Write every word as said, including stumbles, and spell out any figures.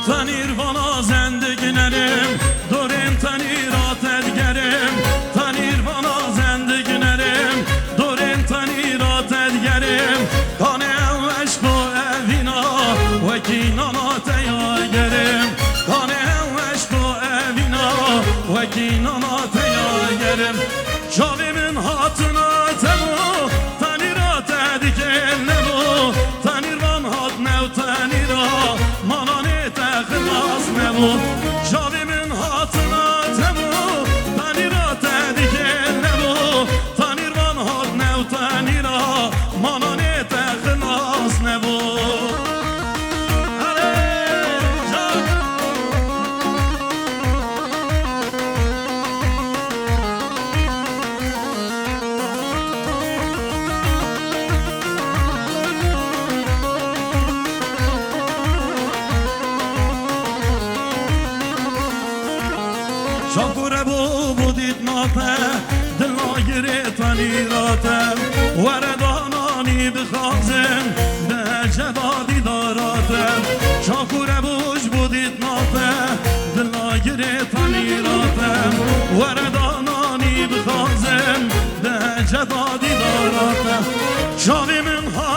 Tenîr vana zendik nerim, dorên tenîra te digerim. Tenîr vana zendik nerim, dorên tenîra te digerim. Kanê ew eşq û evîna, wekî nana te ya gerim. Kanê ew eşq û evîna, wekî nana te ya gerim. Çavê min hatina te bû, tenîra te dikêl nebû. Tenîrvan hat new tenîra, mananê te xilas nebû. Çavê min hatina te bû, tenîra te dikêl nebû. Tenîrvan hat new tenîra, mananê te xilas nebû. Erê, can. Şakure bû, bû dît nate, dila girê tenîra te. Were dananî dixwazim, dehece da dîdara te. Şakure bû, ji bû dît nate, dila girê tenîra te. Were dananî dixwazim, dehece da dîdara te. Çavê min ha